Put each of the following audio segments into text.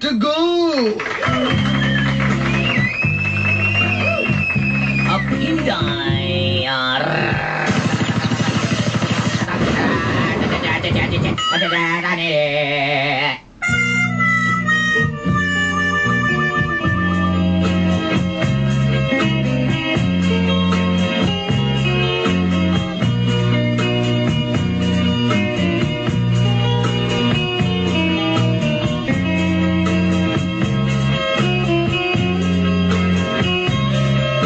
To go! Up Inday.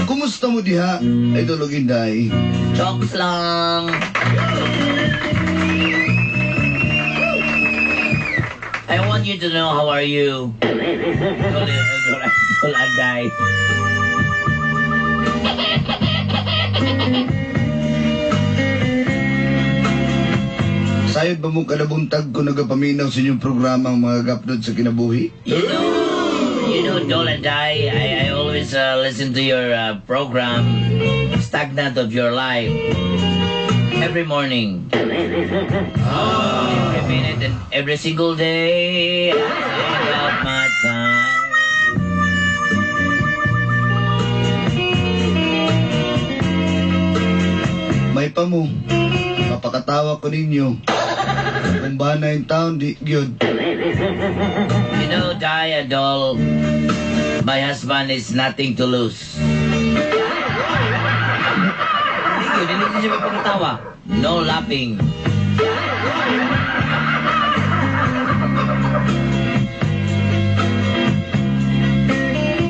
Kumusta mo diha, Idol og Inday? Jokes lang. I want you to know how are you. Idol, Idol, Idol Anday. Sayod ba mo kadabuntag ko nagapaminaw sa inyong programa ang mga gapdod sa kinabuhi? You know, Dol and I always listen to your program, Stagnant of Your Life, every morning. Every minute and every single day, I take out my time. May pa mo. Mapakatawa ko ninyo. Kung ba na yung taon, di gyud. You know, Di and Dol, my husband is nothing to lose. Hindi yun, hindi ko siya mapakatawa. No laughing.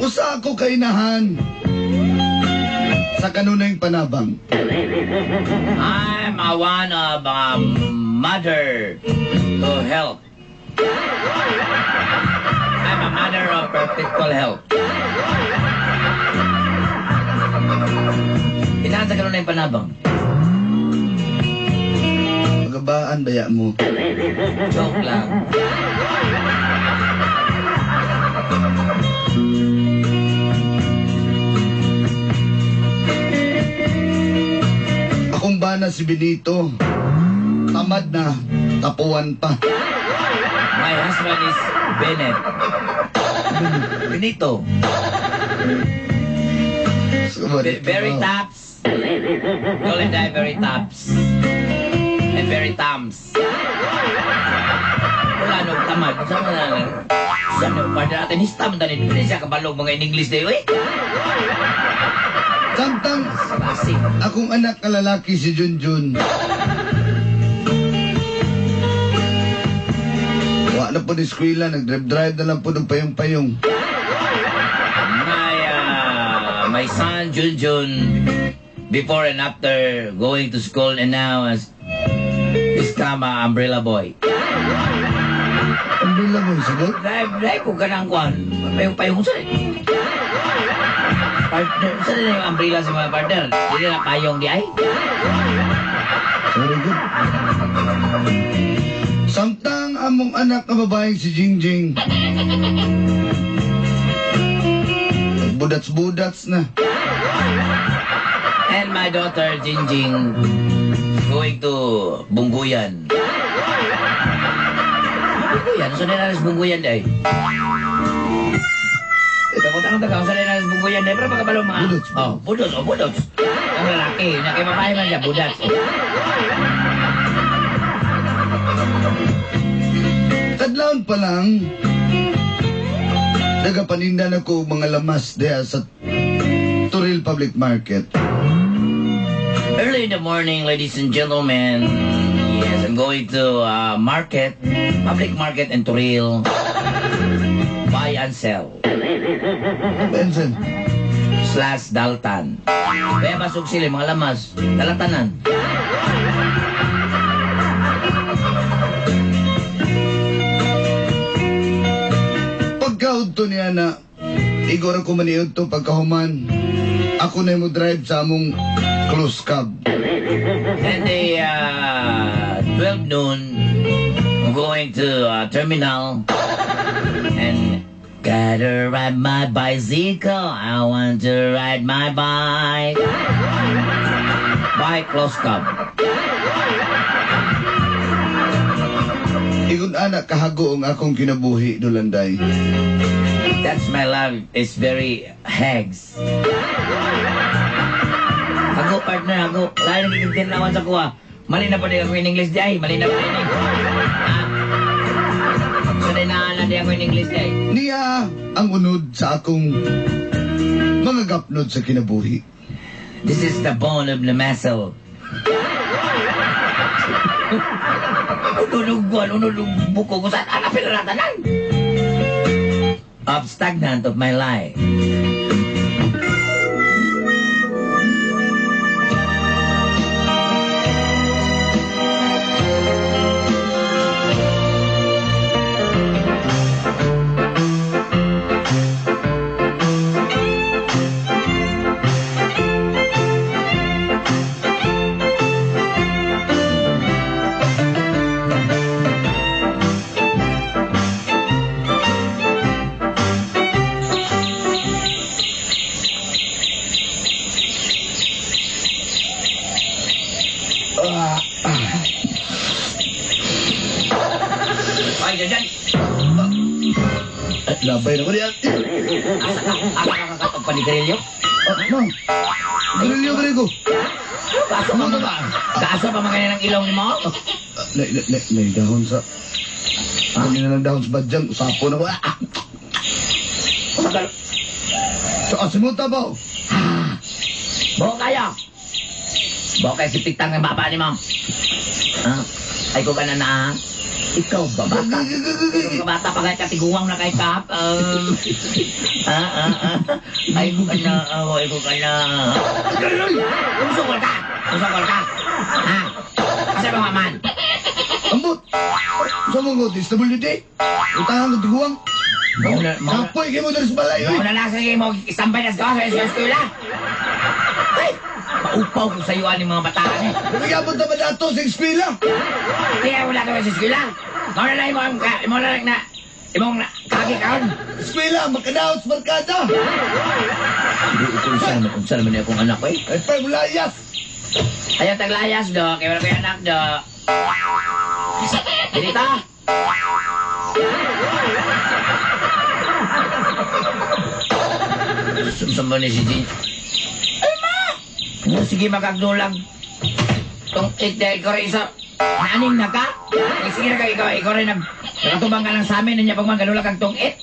Usa ako kainahan sa kanunayng panabang. I'm a one of mother to help. I'm a mother of perpetual help. Inahan sa kanunayng panabang. Pagabaan baya mo. Joke lang. Akong bana si Benito. Tamad na, tapuan pa. My husband is Bennett. Benito. Very tops. Dol and I very tops. And very thumbs. Wala no tamad. Saan na lang? Saan na? Partner natin, hista man tanin. Hindi siya kabalog mga in English dayo eh. Samtang Klase. Akong anak na lalaki si Junjun. Wa na po ni eskwela, nag-drive-drive na lang po ng payong-payong. My son Junjun, before and after going to school and now has become a umbrella boy. Umbrella boy, sagot? Drive, drive ko ka ng kwan. Payong-payong sa partner. Saan na yung umbrella sa mga partner? Hindi na payong di ay. Sorry, good. Samtang among anak na babaeng si Jingjing. Budats-budats na. And my daughter Jingjing going to Bungguyan. Bungguyan? Saan na Bungguyan day? Tapos ang taga, saan na Bungguyan day? Pero pagkabalo mga... Budots. Oh, budots, oh, budots. Ang lalaki, na kay babae man siya, budats. Oh. Kadlawon pa lang, nagapaninda na ko mga lamas diha sa Toril Public Market. Early in the morning, ladies and gentlemen, yes, I'm going to market, public market in Toril, buy and sell. Benson, Slash Daltan. Kaya masuk sila mga lamas, dalatanan. Pagkaudto niya na, igor ako maniud to pagkahuman. Ako na mo drive sa among close cab. And the 12 noon, I'm going to terminal and gotta ride my bicycle. I want to ride my bike. Bike close cab. Ingon ana kahago ang akong kinabuhi, Dulanday. That's my love. It's very hags. Hago, partner, hago. Wala nang gigintinawan sa kuha. Mali na pa din ako in English di ay. Mali na pa din. Ha? So, di na di ako in English di ay. Niya ang unod sa akong mga gapnod sa kinabuhi. This is the bone of the muscle. Unod guwan, unod buko. Kung saan anak pinaratanan. Of stagnant of my life. Ay, dyan, dyan. Labay na ko diyan. Asa ka kakatog pa ni Grillo? No. Grillo ka rin ko. Kaso pa mga, kaso pa mga ng ilong ni mo? Nay dahon sa... Ano na lang dahon sa badyang, usapo na ko. Sa asimuta ba? Buo kayo. Buo kayo si Tiktang ng baba ni mo. Ay ko ka na na. Ikaw ba bata? Ikaw ka bata pa kahit katiguang na kay Kap. Ay ko ka na. Ay ko ka na. Usukol ka! Usukol ka! Ha? Kasi mga man? Ambot! Sa mga DSWD? Utangan ko tiguang. Kapoy kayo mo dali sa balay, oy! Mauna na sige mo istambay na sa sa eskwela. Ay! Maupaw ko sa iyo ang mga bataan eh. Nagabot na ba dato sa eskwela? Kaya wala ka sa eskwela. Mauna na imo ang imo na na imong kagi karon. Eskwela, makadaot sa barkada! Unsa naman akong anak eh. Ay, pa, mulayas! Ayaw taglayas do, kay wala ko yung anak do. Benita! Sumsumbo ni si Jean. Ay ma! Sige magagdulag. Tong ite ko rin sa... Naaning na ka? Eh, sige na ka, ikaw rin nag... Nakatubang ka lang sa amin, niya pag magalulag ang tong it.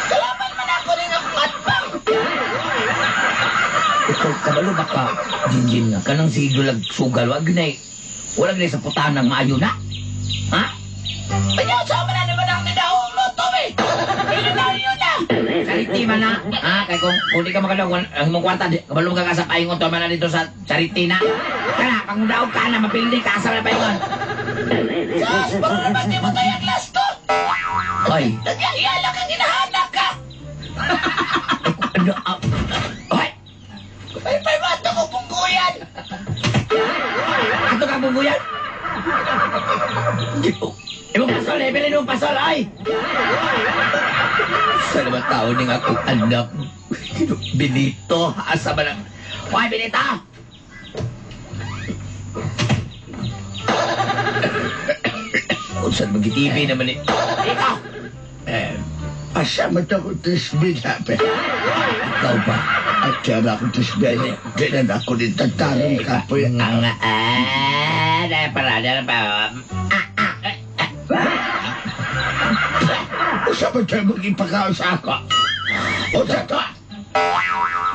Kalaban man ako rin akong atbang! Ikaw, kabalo ba ka, Jinjin nga, kanang sige dulag sugal, wag na wala na sa putahan ng maayo na. Ha? Kanya, sama na naman ang nadaong luto eh! Milyonaryo na! Charity man na. Ha? Kaya kung di ka makalaw, ang imong kwarta, kabalo ka sa paingon, tama na dito sa charity na. Kaya, pag mudaog ka na, mapildi ka sa na paingon. Sus, baka naman di mo tayo ang last to! Ay! Nagyayala kang hinahanap ka! Ano? Ay! Ay, may bato ko pungguyan! Ato ka pungguyan? Imong pasol, eh, bilhin mong pasol, ay! Sa naman tao ning akong anak. Benito, asa ba na? Hoy, Benito! Kung saan mag-TV naman eh. Ikaw! Eh, asa man ako tisbi na, pe. Ikaw ba? At siya na ako tisbi. Di na ako din tagtarong kapoy. Ang, dahil pala, dahil pa. Usa ba tayo mag-ipakaon sa ako? Usa to?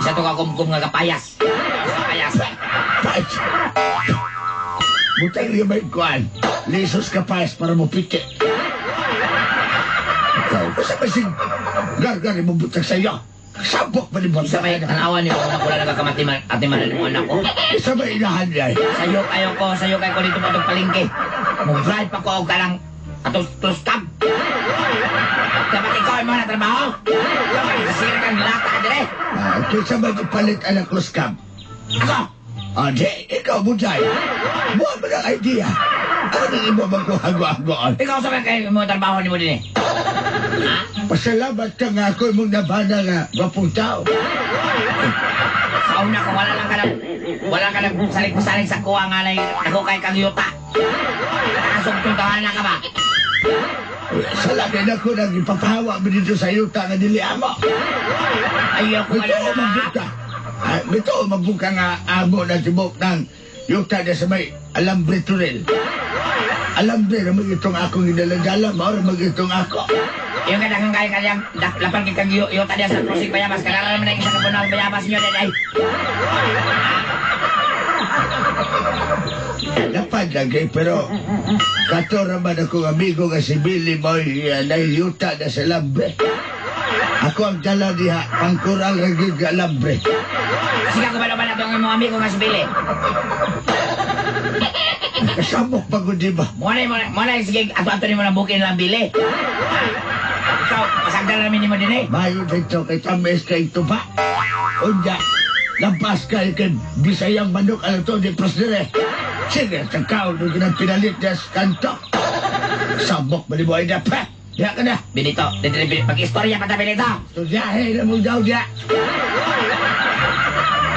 Isa to ka kumkum nga kapayas. Kapayas. Payas. Butang niya may kuwan. Lisos ka payas para mo piti. Ikaw. Usa ba sig gargar mo butang sa iyo? Sabok pa ni Bonsa. Isa may tanawan ni mo na kula nagkakamati man ati man mo anak ko. Isa ba inahan niya? Sayo kayo ko, sayo kayo ko dito pa itong palengke. Mo-drive pa ko og kanang atong close cab. Dapat ikaw ay mga natrabaho. Ikaw ay sasira kang lata dire. Ah, kinsa ba palit ang close cab? Ako! Ah, di, ikaw butay. Buha mo ng idea. Ano nang imo magkuhago-hagoon? Ikaw sa kay mo trabaho ni mo din eh. Ha? Pasalamat ka nga ako imong nabana nga gwapong tao. Sa una ko wala lang ka nang wala ka nang salig-salig sa kuha nga na ako kay kang yuta. Nakasugtong tawanan na ka ba? Sala din ako nag ipapahawa mo dito sa yuta nga dili amo. Ayaw ko Bito na. Magbuka. Ah, bito magbuka nga amo na tibok ng yuta na sa may alambre turil. Alambre na mag itong akong gidala-dala, maura mag itong ako. Yung kadang kaya kayang lapan kay kag yuta diya sa crossing bayabas kanara naman ang isa ka punong bayabas niyo day. Dapat lagi, pero kato raman akong amigo nga si Billy Boy na yuta na sa alambre. Ako ang dala diha, pangkural ra gyud nga alambre. Sige ko ba naman ato ang imong amigo nga si Billy. Kasamok pa gud, di ba? Mo na sige ato ato nimo nang bukin lang Billy. Ikaw pasagdan namin nimo dinhi. Mayo dito kay tamis kay tupa. Unya, lampas kay kay Bisayang manok ano to di prosdere. Sige, takaw nung ginang pinalit niya sa kanto. Samok ba ni mo ay na pa? Diya ka na. Benito, dili pag-istorya pa ta, Benito. Studyahe na mong daw diya.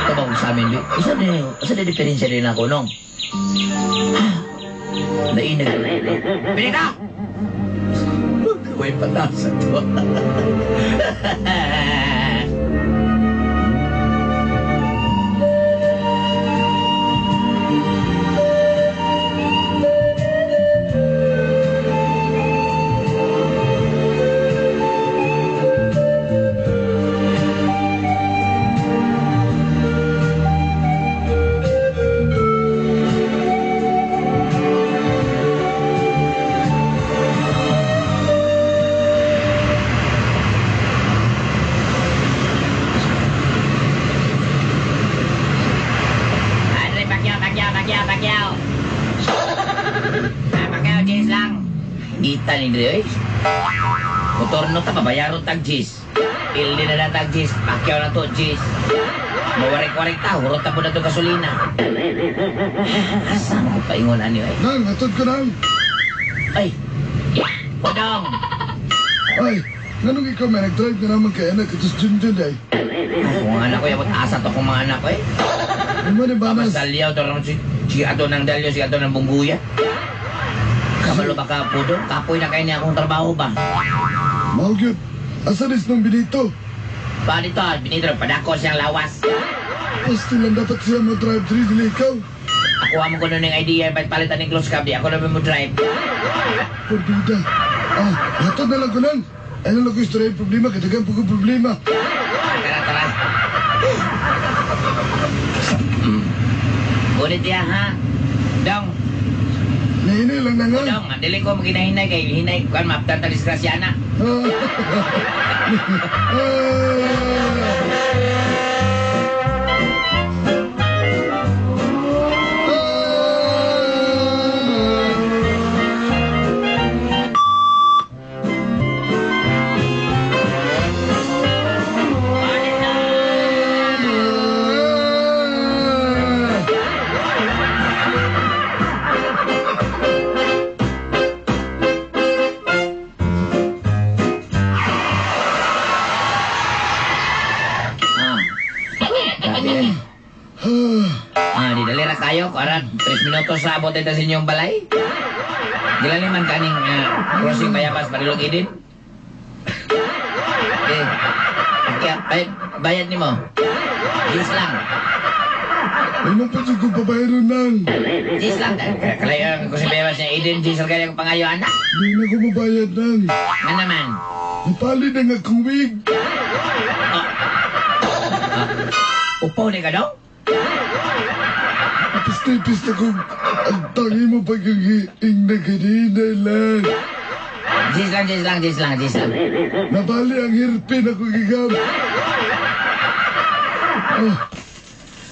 Ito ba kung sa amin, Bi? Isa din, isa din diferensya din ako, nung. Nainag. Benito! Magkaway patasa to. Andre, Pacquiao, Pacquiao, Pacquiao, Pacquiao. Ah, Pacquiao, Jis lang. Kita ni Dre, oy. Motor no ta, babayaron tag Jis. Pildi na na tag Jis. Pacquiao na to, Jis. Mawarik-warik ta, hurot ta po na to gasolina. Asa mo ko paingon ani, oy? Nang, hatod ko nang. Ay, Podong! Ay, nganong ikaw may nag-drive ka naman kay anak ito sa Junjun ay. Ay, kung anak ko, yabot asa to kung mga anak ko eh. Ano ni Bamas? Dalyaw to naman si ato ng dalyaw, si ato ng bungguya. Kabalo ba ka po doon? Kapoy na kayo niya akong trabaho ba? Mao gyud. Asa ris nang Benito? Ba dito, Benito, padako siyang lawas. Pasti lang dapat siya mo drive diri dili ikaw. Ako amo ko nun yung idea, ba't palitan ng close cab, di ako naman mo drive. Porbida. Ah, hatod na lang ko nang. Ano lang ko istorya yung problema, katagan po ko problema. Tara, tara. Ulit ya, ha? Dong, Nahinay lang na nga. dong, dili ko maginahinay kay hinay, kuan maaptan ta disgrasya na. Ah. Ah. Grabe yan. Ah, di dali ra kayo, kuaran, 3 minutos sa abot ito sa inyong balay. Dila man kaning crossing bayabas Marilog Eden. Okay. Okay, bayad nimo. Jis lang. Ay mo pa kung babayaran nang. Jis lang. Kalay kung si bayabas niya Eden, jis lang kaya pangayo anak. Di na ko mabayad nang. Nga naman. Napali na nga kong wig. Upo ni ka daw? Ipis-tipis na kong ang tangi mo pagkagiing na kanina lang. Jis lang, jis lang, jis lang, jis lang. Nabali ang hirpin ako gigam. Oh,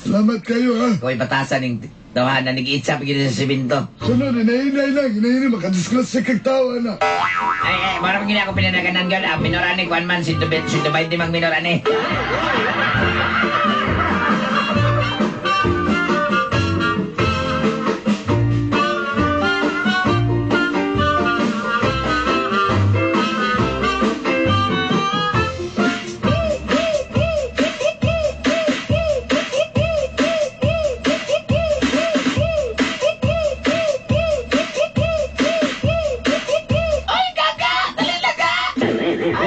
salamat kayo ha. Kung batasan ng tawahan na nag-iitsa pag sa simento. Sunod, hinahinay lang. Hinahinay, makadisgrasya kag tawa na. Ay, ay, marami gina ako pinanaganan gan. Ah, minorani, kuan man, 120 mang minorani.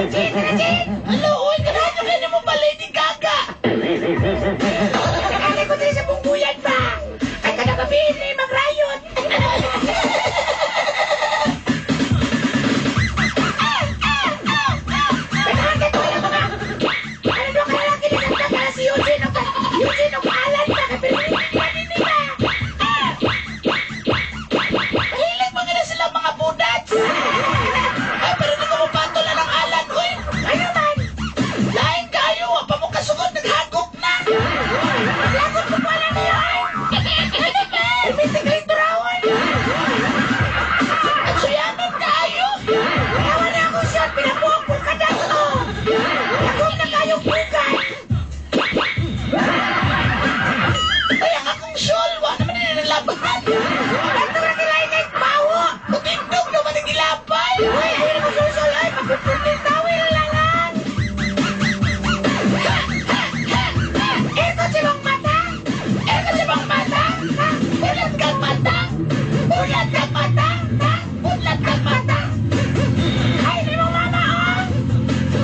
Chin, chin! Alo, uy, kanahan nyo kayo mo ba, Lady Gaga? Nakakali ko din sa bungbuyan ba? Ay, kanagabihin na yung magrayot. Kanahan ko lang mga... Ano doon kaya kinakanta para si Eugene o Eugene o Alan ba? Kapilitin nila. Mahilig mga na sila mga budats. Ay, pero di ko mapatol na ng alan, uy. Ano man? Lain kayo, wa pa mo kasugod, naghagop na. Lagot ko pala niyo, ay. Ano man? Mitigay turawan. At suyanon kayo. Kaya na ako siya, pinabuang po ka dato. Lagom na kayo pugay. Kaya nga kong shawl, wa naman nilalabahan. Ato na kilay kay bawo. Mutindog naman ang gilabay. Uy, ayun mo sul-sul, ay, mapupuntin tawil lang. Eko si mong mata. Eko si mong mata. Bulat kang mata. Bulat kang mata. Bulat kang mata. Ay, di mo mama, oh.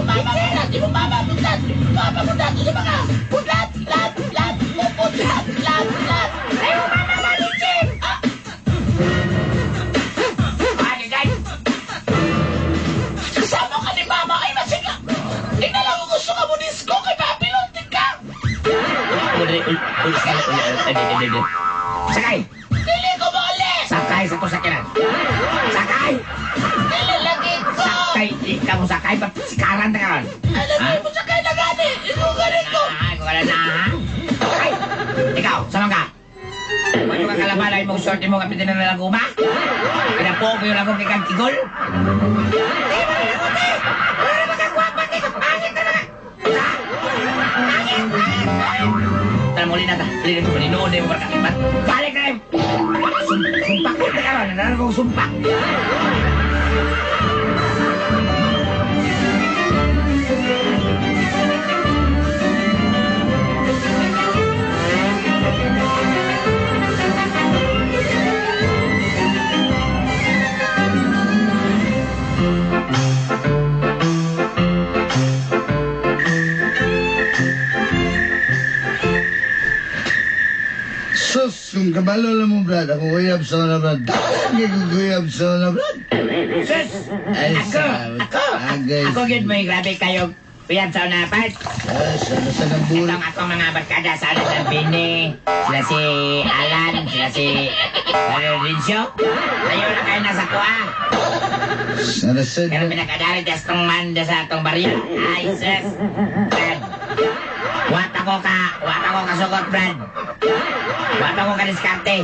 Mama mo di mo mama bulat. Mama mo dato sa mga bulat, lat, lat, puputlat, lat, lat. Ay, mo mama malicin. Ah. Ay, guys. Kasama ka ni mama ay masiga. Tingnan lang kung gusto ka mo disco kay Babylon din ka. Sakay! Dili ko mauli. Sakay sa ko sakiran. Sakay! Dili lagi ko. Sakay! Di ka mo sakay. Ba't sikaran ta karon? Alam mo sakay na gani. Ikaw gani ko. Ah, ikaw na na, ha? Sakay! Ikaw, sama ka. Ano ka kalabalay mo short mo kapitan na lang uma? Pinapo ko yung lagong kay Kantigol? Di ba rin ako, te? Wala na magkagwapa, te. Pangit na naman. Pangit, pangit, pangit. Tara muli na ta. Dili na ito, maninood na yung barka. Balik na rin! Sumpak ko na karon. Naroon kong sumpak. Sus, kung kabalo lang mo, Brad, ako uyab sa una, Brad. Dami kong uyab sa una, Brad. Sus! Ay, Ako! Ako! Agay. Ako gyud mo grabe kayo. Uyab sa una, part. Ay, sana sa nabul. Itong akong mga barkada sa una sa Bini. Sila si Alan, sila si Rincio. Ayaw na kayo nasa kuha. Sana sa... Pero pinakadari das tong man sa atong baryo. Ay, sus! Brad. Wat ako kasugot, Brad. Wat ako ka diskarte.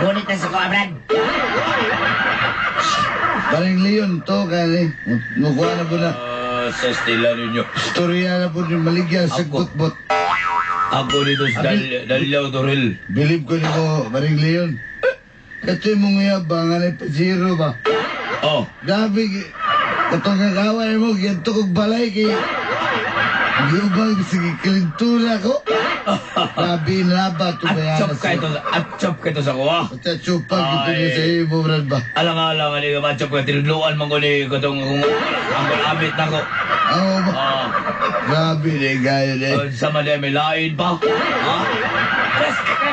Gunit na sa kuha, Brad. Parang Leon to, kani. Mukuha na po na. Sa stila ninyo. Storya na po yung maligyan sa Ako. butbot. Ako dito sa Dalilaw Toril. Bilib ko nimo, Paring Leon. Kato yung mga yabang, anay pajero ba? Oh, Grabe, katong kakaway mo, ganito kong balay kay... Giubang, sige, kalintura ko. Grabe, laba, at chop ka ito, at chop ka ito sa kuha. At chupag, ito niya Ay. sa iyo, Brad ba? Alang-alang, ani ka chop ka, tinudluan man ko ni katong kung ang abit na ko. Oo ba? Ah, Grabe, di gaya di. sa man may lain pa. Ha? Sus, ako!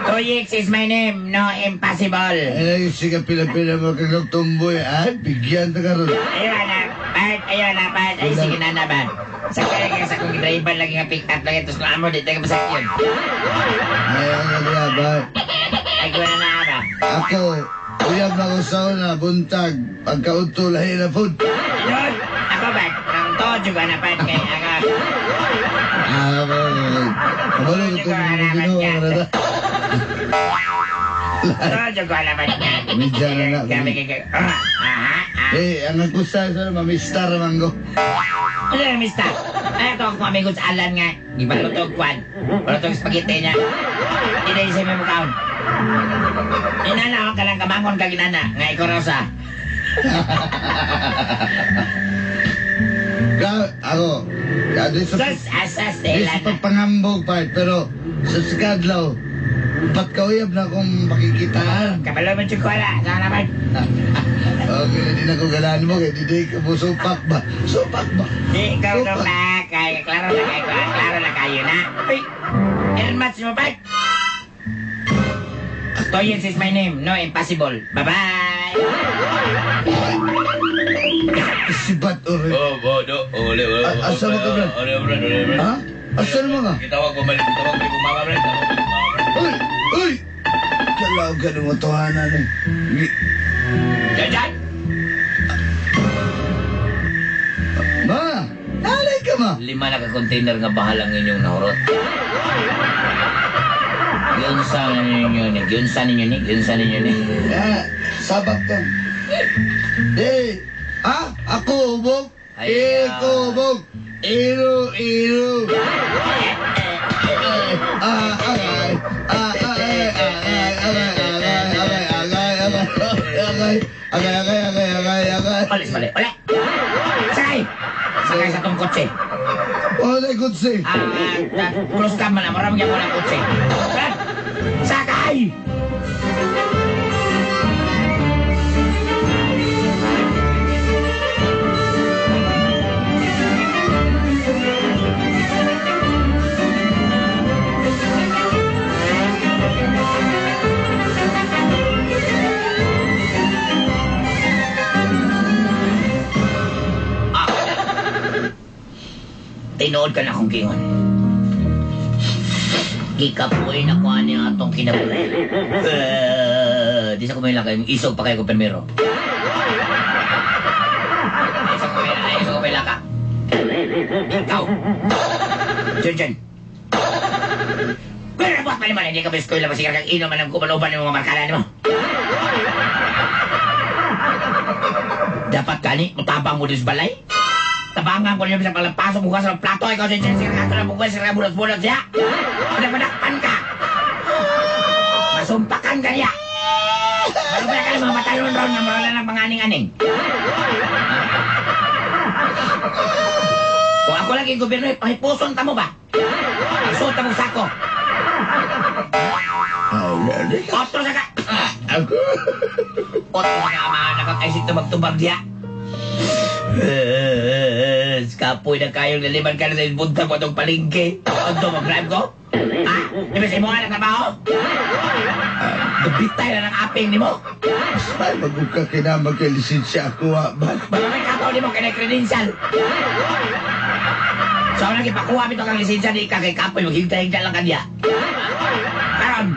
Toyix is my name, no impossible. Ay, sige, pila-pila mo kagong tumboy. Ay, bigyan ta karon. Ayun na, part, ayun na, part. Ay, sige na na ba? Sa kaya kaya sa kong driver lagi nga pick up lagi, tapos kung amo, dito ka masakyan. Ay, ang kaliya ba? Ay, ko na na ba? Ako, uyab na ko sa una, buntag. Pagkauto, lahi na po. Yun! Ako ba? Nang to, juga na part kay ako. Ah, kabalo ko itong mga ginawa ka na. To, juga na part nga. Medya na na. Kami kay Ah, ah, ah. Eh, ang akusa sa mamistar man ko. Ano yung mista? Ay, ito ako amigo sa Alan nga. Gibalutog kwan. Balutog spaghetti niya. Hindi na yung sa may mukhaon. Inana, ako ka lang kamangon ka ginana. Nga ikaw Rosa. Ka, ako, di sa, Sus, asas, di sa ilan. pagpangambog part, pero sa sikadlaw, Ba't kauyab na akong makikitaan? Kabalo mo siya kuwala. Saan naman? Okay, hindi na ko galaan mo. Kaya di ka mo supak ba? Supak ba? Di, ikaw na ba? Kaya, klaro na kayo. Klaro na kayo na. Uy, Ermatch mo ba? Toyens is my name. No, impossible. Bye-bye! Sibat ore. Oh, oh, do. Ole, ole. Asa mo ka, Brad? Ole, Brad, ole, Brad. Ha? Asa mo ka? Gitawag ko man, gitawag ko mama, Brad. Tawag ko mama, Brad. Uy! Uy! Kalaw ka ng matuhanan eh. Jan-jan! Ma! Nalay ka ma! 5 na ka-container nga bahalang inyong nahurot. Yun sa ninyo ni, yun sa ninyo ni, yun sa ninyo ni. Ah, sabak ka. Eh! Ha? Ako ubog? Ay, Eko ubog! Iro, iro! Ah, agay! Ah, agay, agay, agay, agay, agay, agay, agay, agay, agay, agay, agay, agay, agay. Ulis, balik, uli! Sakay! Sakay sa tong kotse. Wala kotse. Ah, close cam man na, marami ka ng kotse. Brad! Sakay! Tinuod ka na akong kingon. Gikapoy na ko ani ang atong kinabuhi. Di sa kumila kayo, isog pa kayo ko permero. Isog ko pila, isog ko pila ka. Ikaw. Junjun. Pero buat pa naman, hindi ka ba eskwela, masigar kang inom man ang kumaluban ng mga markada mo. Dapat gani, mutabang mo din sa balay. Tabangan ko niyo sa palampasok bukas ng plato. Ikaw si Jessica Castro na bukas sira bulos-bulos siya. Pinapadakpan ka. Masumpakan ka niya. Malupay ka ng mga batalon ron na marala ng panganing-aning. Kung ako lagi gobyerno, pahipuson ta mo ba? Isuot ta mo sako. Otro sa ka. Otro sa ka, mga nakakaisip na magtubag diya. Kapoy na kayong naliman ka na sa buntag mo itong palengke. Ano, mag-drive ko? Ha? Di ba sa imo nga trabaho? Gabitay na ng aping ni mo. Ay, magugka kinamag kay lisensya ako, ha, ba? Baka may kapaw ni mo kay credential. So, ang nagipakuha mito kang lisensya ni ka kay kapoy, maghigda-higda lang kanya. Karon.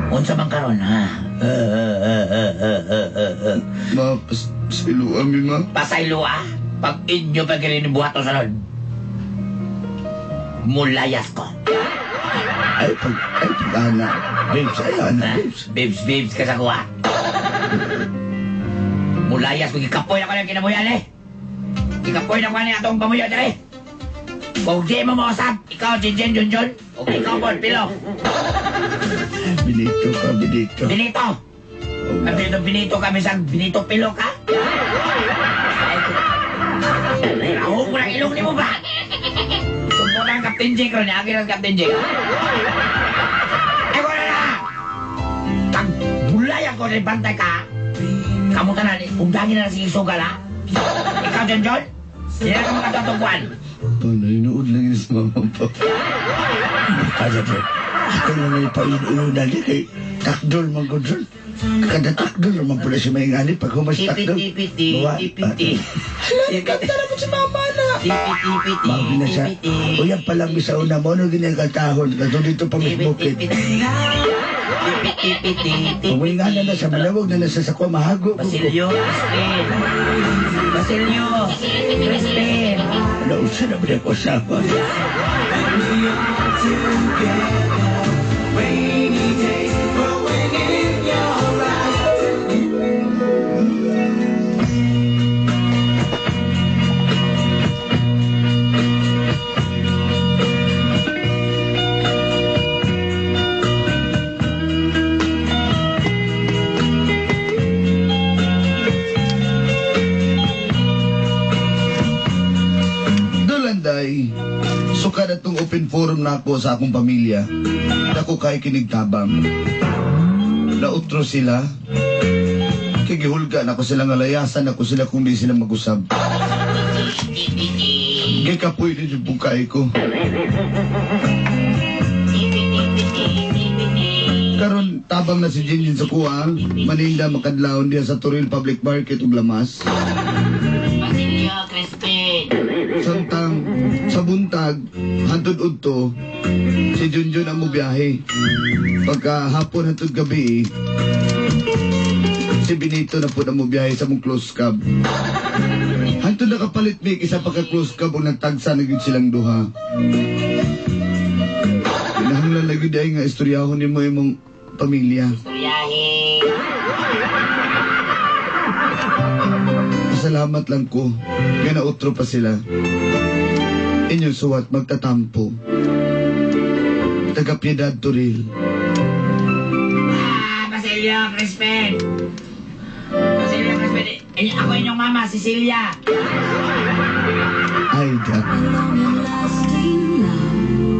Unsa man karon, ha? Ma, pasiluan mi, ma. Pasaylo, ah. Pag inyo pa galing buhato sa lod. Mulayas ko. Ay, pag, ana. Babes, ay, ana, babes. Babes, babes ka sa kuha. Mulayas ko, gikapoy na ko ng kinabuyan eh. Gikapoy na ko na atong pamuyo dere. Kung di mo mausap, ikaw, Jinjin, Junjun, o ikaw, Bon, Pilo. Benito ka, Benito. Benito. Benito, Benito ka, bisag Benito Pilo ka? Ay, ako ko ng ilong ni mo ba? Sumputan ang Captain Jake ron, akin ang Captain Jake. Ay, wala na! Kag bulay ako rin bantay ka. Kamu tanan, undangin na sige sugal, ha? Ikaw, John John? Hindi na ka makatutugwan. Oh, nanonood lang yun sa mama pa. Kaya, bro. Ako na may pain-unan niya kay takdol man ko dyan. Kada takdol naman pala si may ngani pag humas takdol. Tipiti, tipiti. Kanta naman si mama na. Tipiti, Mami na siya. O yan palang bisa una mo, ano ginagkantahon? Kato dito pa mas bukid. Kung nga na siya, malawag na nasa sa kwa, mahago. Basilio, Crispin. Basilio, Crispin. Nausa na ba ako asawa? Sukad atong open forum nako sa akong pamilya, dako kay kinigtabang. Nautro sila. Kay gihulga nako sila nga layasan nako sila kung di sila mag-usab. Kay kapoy din yung bukay ko. Karon tabang na si Jinjin sa kuha, maninda makadlawon diya sa Toril Public Market ug Lamas. Basilio Crispin. Samtang sa buntag, hantod udto, si Junjun ang mubiyahe. Pagka hapon hantod gabi, si Benito na po na mubiyahe sa mong close cab. Hantod nakapalit mi isa pa ka close cab ug nagtagsa na gyud silang duha. Kinahanglan lagi ay nga istoryahon nimo imong pamilya. Istoryahe. Salamat lang ko. Nga nautro pa sila. Inyong suwat magtatampo. Taga Piedad Toril. Ah, Basilio Crispin. Basilio Crispin. Eh, ako inyong mama, Cecilia. Ay, da. Long and lasting love.